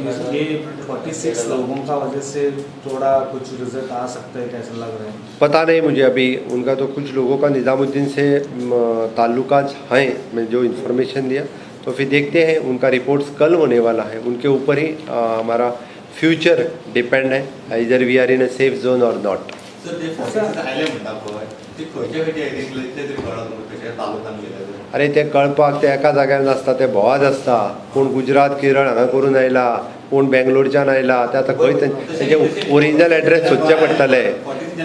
46 लोगों का वजह से थोड़ा कुछ रिजल्ट आ सकता है, कैसा लग रहा है? पता नहीं मुझे अभी उनका, तो कुछ लोगों का निज़ामुद्दीन से ताल्लुकात हैं, मैं जो इन्फॉर्मेशन दिया, तो फिर देखते हैं उनका रिपोर्ट्स कल होने वाला है, उनके ऊपर ही हमारा फ्यूचर डिपेंड है, इधर we are in a safe zone Aur not. Sir, ते 46 आयले म्हणटा पळय, ते खंयच्या खंयच्या एरियेंतले ते तरी कळत खंयच्या तालुक्यान गेले? अरे ते कळपाक ते एका जाग्यार नासता, ते भोंवत आसता। कोण गुजरात, केरळ हांगा करून आयला, कोण बेंगलोरच्यान आयला, ते आतां खंय तेंचे ओरिजिनल एड्रेस सोदचे पडटले।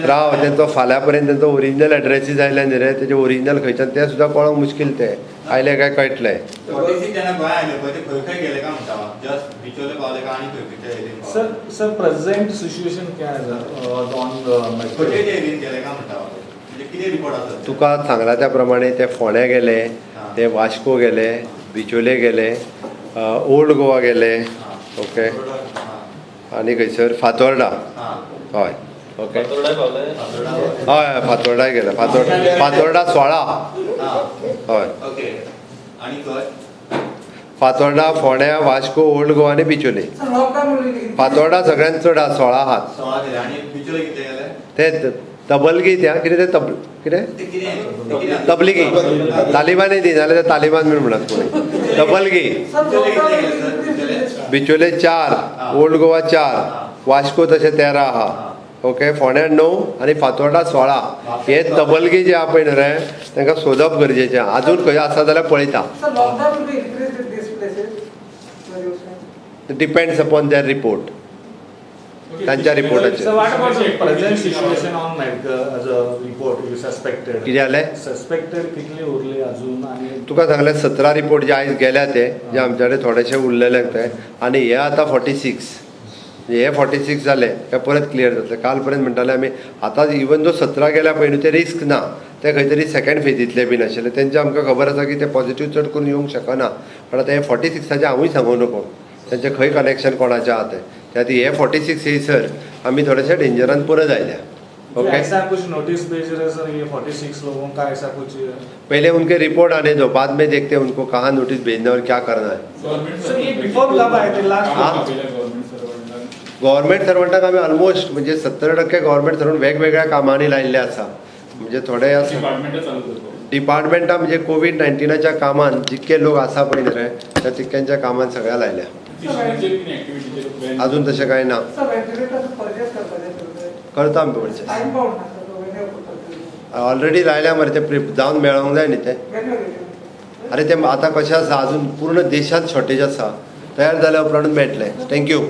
राव, तेंचो फाल्यां पर्यंत तेंचो ओरिजिनल एड्रेसीस आयले न्ही रे, तेजे ओरिजिनल खंयच्यान ते सुद्दां कळोंक मुश्कील, ते आयले काय कळटलें। 46 जेन्ना गोंया आयले पळय, ते खंय खंय गेले काय म्हणटा, जस्ट बिचोले पावले काय आनी खंय खंयच्या एरियेन पावले? सर, सर प्रेझेंट सिच्युएशन क्या है सर ऑन खंयच्या एरियेन गेले काय म्हणटा, म्हणजे कितें रिपोर्ट आसा? तुका सांगला त्या प्रमाणे ते फोंड्या गेले, ते वास्को गेले, बिचोले गेले, ओल्ड गोवा गेले, ओके, आनी खंयसर फातोर्डा. हय, ओके. हय, फातोर्डाय गेला. फातोर्डा, फातोर्डा 16. हय. ओके, आणि खंय? फातोर्डा, फोंड्या, वास्को, ओल्ड गोवा आनी Bicholim. Sir, lockdown will increase. Fatorda सगळ्यांत चड आहा, 16 आहात. 16 गेले. आणि बिचोले कितले गेले? ते तबलगी त्या कितें ते तब कितें ते कितें, ते कितें? तबलिगी, तालिबानी दी जाल्यार ते तालिबान बीन म्हणत कोणी Tablighi. Sir, lockdown will sir, increase in this. Bicholim 4, old Goa 4, Vasco तशें 13 आहा. ओके, फोंड्या 9 आनी फातोर्डा 16. हे तबलगी जे आहा पळय न्हू रे, तांकां सोदप गरजेचें. आजून खंय आसा जाल्यार पळयता. Sir, lockdown will be increased in these places where you say. Depends upon their report, तांच्या रिपोर्टाचेर. So what about the present situation on medical as a report you suspected? कितें जालें? Suspected कितले उरले अजून आणि तुका सांगलें, 17 रिपोर्ट जे आयज गेल्या ते जे आमचे कडेन थोडेशे उरलेले ते आनी हे आतां 46, हे 46 जाले काय परत क्लियर जातले. काल पर्यंत म्हणटाले आमी. आतां इवन जो 17 गेल्या पळय न्हू, ते रिस्क ना, ते खंय तरी सेकंड फेजींतले बीन आशिल्ले. तेंचे आमकां खबर आसा की ते पॉझिटीव चड करून येवंक शकना. पण आतां हे 46आचें हांवूय सांगूं नको तेंचें खंय कनेक्शन कोणाचें आहा तें. त्या खातीर हे 46 येयसर आमी थोडेशे डेंजरान परत आयल्या. ओके. ऐसा कुछ नोटिस भेज रहे सर, ये 46 लोगों का ऐसा कुछ? पहले उनके रिपोर्ट आने दो, बाद में देखते हैं उनको कहाँ नोटिस भेजना और क्या करना है. सर, ये बिफोर कब आए थे लास्ट? हाँ? गव्हर्मेंट सर्वंटाक आमी ऑलमोस्ट म्हणजे 70% गव्हर्मेंट सर्वंट वेगवेगळ्या कामांनी लायिल्ले आसा. म्हणजे थोडे आसा डिपार्टमेंटां, म्हणजे कोवीड 19च्या कामान जितके लोक आसा पळय न्ही रे, त्या तितक्यांच्या कामान सगळ्या लायल्या. अजून तशें कांय ना. Sir, ventilators purchase करपाचे सर. करता आमी purchase. Time bound ना sir, when you purchase? Already लायल्या मरे ते, जावन मेळोंक जाय न्ही ते. When you are getting? अरे, ते आतां कशें आसा, अजून पूर्ण देशांत शॉर्टेज आसा. तयार जाल्या उपरांतूच मेळटलें. Thank you.